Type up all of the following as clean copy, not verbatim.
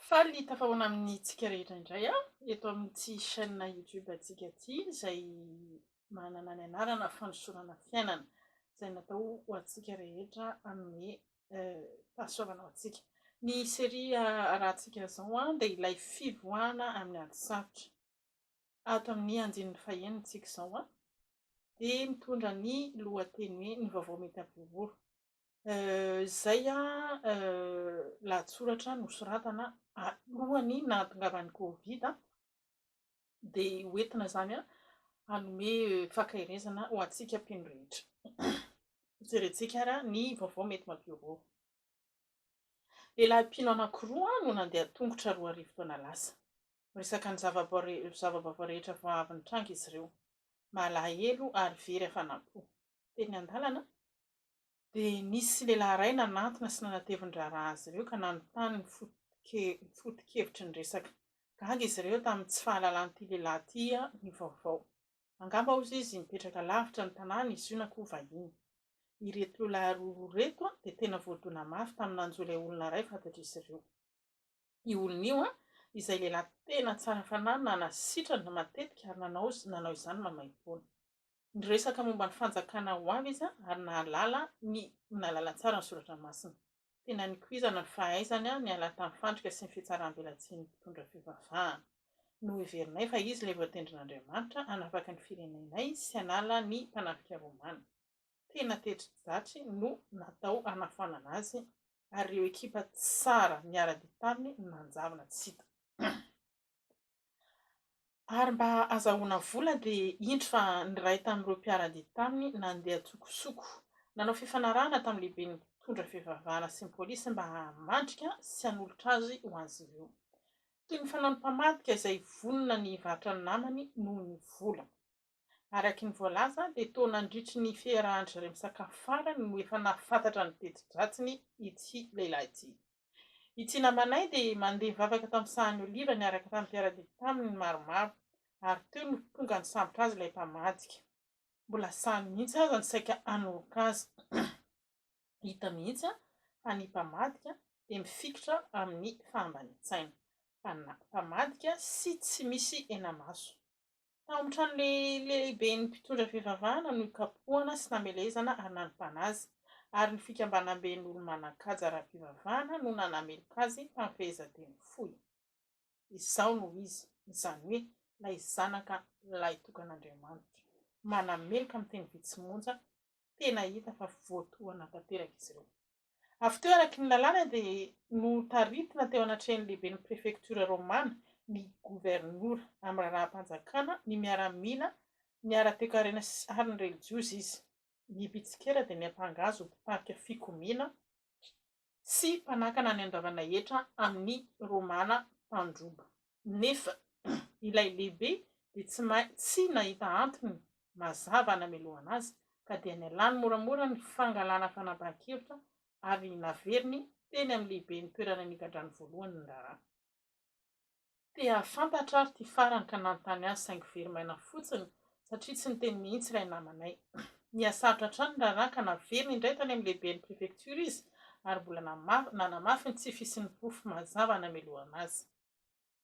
Faly tafahoana amintsika rehetra indray aho eto amin'ity chaîne YouTube antsika ity izay manana ny anarana Fanosorana Fiainana izay natao ho antsika rehetra hanome fahasoavana ho antsika. Ny série arahantsika izao dia ilay fivoahana amin'ny ady sarotra. Ato amin'ny andininy fahenina isika izao dia mitondra ny lohateny hoe ny vaovao mety hampihorohoro. Izay lahatsoratra nosoratana alohan'ny nahatongavan'ny Covid dia ho entina izany hanome fankaherezana ho antsika mpino rehetra. Jerentsika ary ny vaovao mety mampihorohoro. Lehilahy mpino anankiroa no nandeha an-tongotra 2000 taona lasa. Miresaka ny zava-baovao rehetra vao avy nitranga izy ireo. Malahelo ary very hafanam-po. Teny an-dalana, dia nisy lehilahy iray nanantona sy nanatevin-draharaha azy ireo ka nanontany ny foto-kevitry ny resaka. Gaga izy ireo tamin'ny tsy fahalalan'ity lehilahy ity ny vaovao. Angamba hozy izy mipetraka lavitra ny tanàna izy io na koa vahiny. Ireto lehilahy roa ireto dia tena voadona mafy tamin'ny nanjo ilay olona iray fantatr'izy ireo. Io olona io, izay lehilahy tena tsara fanahy nanasitrana matetika ary nanao nanao izany maimaimpoana. Niresaka momba ny fanjakana ho avy izy ary nahalala ny nahalala tsara ny soratra masina. Tena nikoizana ny fahaizany niala tamin'ny fandrika sy ny fitsaram-belatsihin'ny mpitondra fivavahana. Noheverinay fa izy ilay voatendrin'Andriamanitra hanafaka ny firenenay sy hanala ny mpanafika romana. Tena teti-dratsy no natao hanafoanana azy ary ireo ekipa tsara niara-dia taminy no nanjavona tsy hita. Ary mba hazahoana vola dia indro fa niray tamin'ireo mpiara-dia taminy nandeha an-tsokosoko. Nanao fifanarahana tamin'ny lehiben'ny mpitondra fivavahana sy ny polisy mba hamandrika sy hanolotra azy ho azy ireo. Toy ny fanaon'ny mpamadika izay vonona ny hivarotra ny namany noho ny vola. Araka ny voalaza dia toa nandritry ny fiarahan-dry zareo misakafo farany no efa nahafantatra ny teti-dratsiny ity lehilahy ity. Ity namanay dia mandeha mivavaka tamin'ny sahan'ny oliva niaraka tamin'ny mpiara-dia taminy maromaro, ary teo no tonga nisambotra azy ilay mpamadika. Mbola sahy mihitsy aza ny saika hanoroka azy. Hita mihitsy fa ny mpamadika dia mifikitra amin'ny fahambanian-tsaina. Mpamadika sy tsy misy hena-maso. Tao amin'ny trano lehiben'ny mpitondra fivavahana no nikapohana sy namelezana ary nanompana azy, ary ny fikambanamben'ny olo-manan-kaja ara-pivavahana no nanameloka azy tamin'ny fehezanteny fohy, Izaho no izy, izany hoe ilay Zanaka lahitokan'Andriamanitra. Manameloka amin'ny teny vitsy monja, tena hita fa voatohana tanteraka izy ireo. Avy teo araka ny lalàna dia notaritina teo anatrehan'ny lehiben'ny prefektiora romana, ny governora amin'ny raharaham-panjakana, ny miaramila, ny ara-toekarena ary ny relijiozy izy. Ny mpitsikera dia niampanga azy ho mpitarika fikomiana sy mpanakana ny handoavana hetra amin'ny Romana mpandroba. Nefa ilay lehibe dia tsy tsy nahita antony mazava hanamelohana azy, ka dia nialany moramora ny fangalana fanapahan-kevitra ary naveriny teny amin'ny lehiben'ny toerana nigadrany voalohany ny raharaha. Te hahafantatra ary ity farany ka nanontany azy saingy very maina fotsiny satria tsy niteny mihitsy ilay namanay. Nihasarotra hatrany ny raharaha ka naveriny indray tany amin'ny lehiben'ny prefektiora izy ary mbola nanamafy ny tsy fisian'ny porofo mazava hanamelohana azy.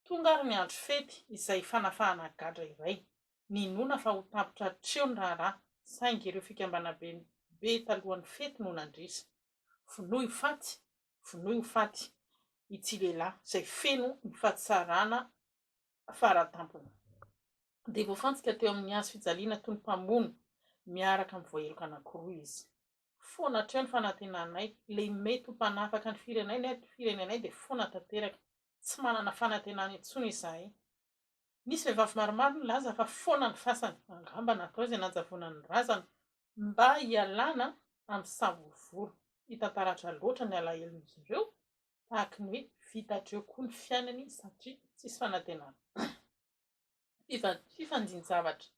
Tonga ary ny andro fety izay fanafahana gadra iray. Ninoana fa ho tapitra hatreo ny raharaha saingy ireo fikambanam-be be talohan'ny fety no nandresy. Vonoy ho faty, vonoy ho faty ity lehilahy izay feno ny fahatsarana faratampony. Dia voafantsika teo amin'ny hazo fijaliana toy ny mpamono miaraka amin'ny voaheloka anankiroa izy. Foana hatreo ny fanantenanay, ilay mety ho mpanafaka ny firenenay dia foana tanteraka. Tsy manana fanantenana intsony izahay. Nisy vehivavy maromaro nilaza fa foana ny fasany, angamba natao izay nanjavonany ny razana mba hialana amin'ny savorovoro. Hita taratra loatra ny alahelon'izy ireo, tahaka ny hoe vita hatreo koa ny fiainany satria tsisy fanantenana. Fifandian-javatra.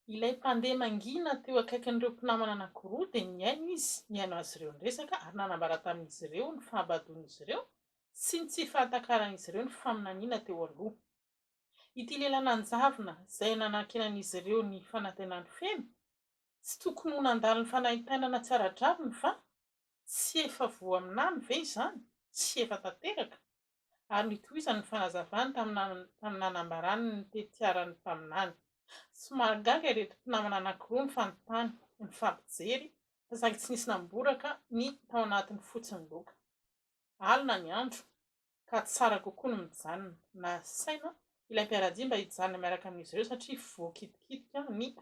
Ilay mpandeha mangina teo akaikin'ireo mpinamana anankiroa dia nihaino izy, nihaino azy ireo niresaka ary nanambara tamin'izy ireo ny fahabadoan'izy ireo sy ny tsy fahatakaran'izy ireo ny faminaniana teo aloha. Ity lehilahy nanjavona izay nanankinan'izy ireo ny fanantenany feno, tsy tokony ho nandalo ny fanaintainana tsy ara-drariny va? Tsy efa voaminany ve izany? Tsy efa tanteraka? Ary nitohizany ny fanazavany tamin'ny nanambarany ny tetiaran'ny mpaminany. Somary gaga ireto mpinamana anankiroa nifanontany, nifampijery, fa saingy tsy nisy namboraka ny tao anatin'ny fotsiny loaka. Alina ny andro, ka tsara kokoa ny mijanona. Nasaina ilay mpiara-dia mba hijanona miaraka amin'izy ireo satria voakitikitika ny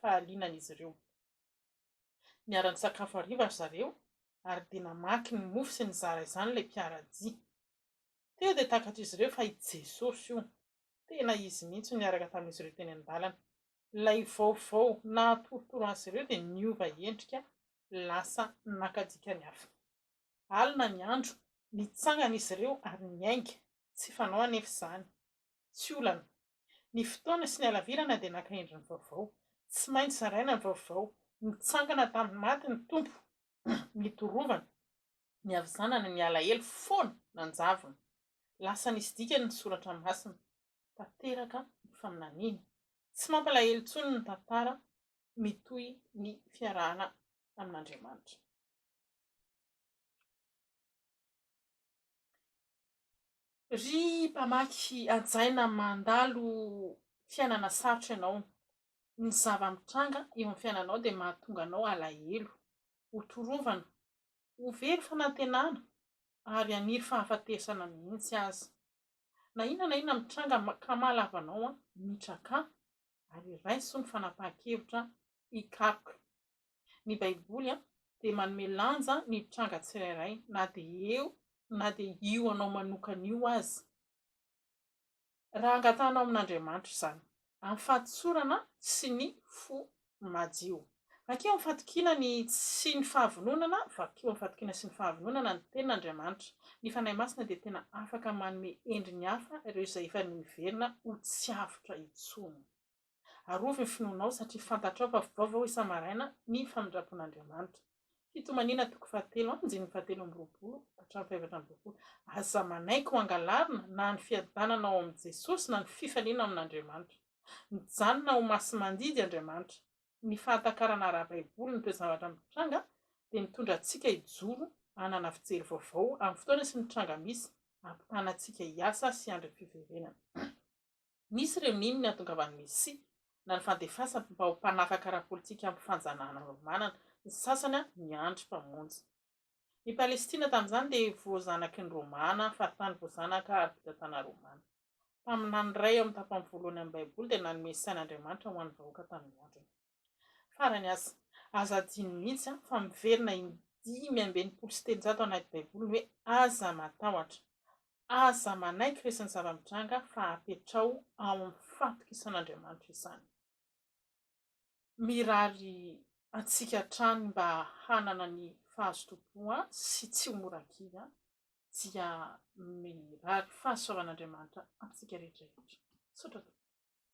fahalinan'izy ireo. Niara-nisakafo hariva ry zareo ary dia namaky ny mofo sy nizara izany ilay mpiara-dia. Teo dia takatr'izy ireo fa i Jesosy io. Tena izy mihitsy no niaraka tamin'izy ireo teny an-dalana. Ilay vaovao nahatorotoro azy ireo dia niova endrika lasa naka dikany hafa. Alina ny andro, nitsangana izy ireo ary niainga. Tsy fanao anefa izany. Tsy olana. Ny fotoana sy ny halavirana dia naka endriny vaovao. Tsy maintsy zaraina ny vaovao. Nitsangana tamin'ny maty ny Tompo. Nitorovana. Ny havizanana, ny alahelo foana nanjavona. Lasa nisy dikany ny soratra masina. Tanteraka ny faminaniana. Tsy mampalahelo intsony ny tantara, mitohy ny fiarahana amin'Andriamanitra. Ry mpamaky hajaina mandalo fiainana sarotra ianao. Ny zava-mitranga eo amin'ny fiainanao dia mahatonga anao halahelo, ho torovana, ho very fanantenana ary haniry fahafatesana mihitsy aza. Na inona na inona mitranga ka mahalava anao, mitrakà ary raiso ny fanapahan-kevitra hikaroka. Ny Baiboly dia manome lanja ny tranga tsirairay na dia eo na dia io anao manokana io aza. Raha angatahanao amin'Andriamanitra izany, amin'ny fahatsorana sy ny fo madio. Vakio amin'ny fatokiana ny sy ny fahavononana, vakio amin'ny fatokiana sy ny fahavononana ny Tenin'Andriamanitra. Ny Fanahy Masina dia tena afaka manome endriny hafa ireo izay efa noheverina ho tsy avotra intsony. Arovy ny finoanao satria fantatrao fa vaovao isa-maraina ny famindram-pon'Andriamanitra. Fitomaniana toko fahatelo andininy fahatelo amby roapolo hatramin'ny fahefatra amby roapolo. Aza manaiky ho angalarina na ny fiadanana ao amin'i Jesosy na ny fifaliana amin'Andriamanitra. Mijanona ho masi-mandidy Andriamanitra. Ny fahatakarana ara-baiboly ny toe-javatra mitranga dia mitondra antsika hijoro hanana fijery vaovao amin'ny fotoana sy ny tranga misy hampitana antsika hiasa sy hiandry ny fiverenana. Nisy ireo nino ny hahatongavan'ny Mesia, na ny fandefasany mba ho mpanafaka ara-politika amin'ny fanjanahana romanana, ny sasany niandry mpamonjy. Ny Palestina tamin'izany dia voazanaky ny Romana, faritany voazanaka ary mpitantana romana. Mpaminany iray ao amin'ny tapany voalohany amin'ny Baiboly dia nanome sain'Andriamanitra ho an'ny vahoaka tamin'ny androny. Farany aza, aza adino mihitsy fa miverina in-365 anaty Baiboly ny hoe aza matahotra. Aza manaiky resin'ny zava-mitranga fa apetraho ao amin'ny fatokisan'Andriamanitra izany. Mirary antsika hatrany mba hanana ny fahazotoam-po sy tsy ho mora kivy dia mirary fahasoavan'Andriamanitra antsika rehetra rehetra. Misaotra tompoko.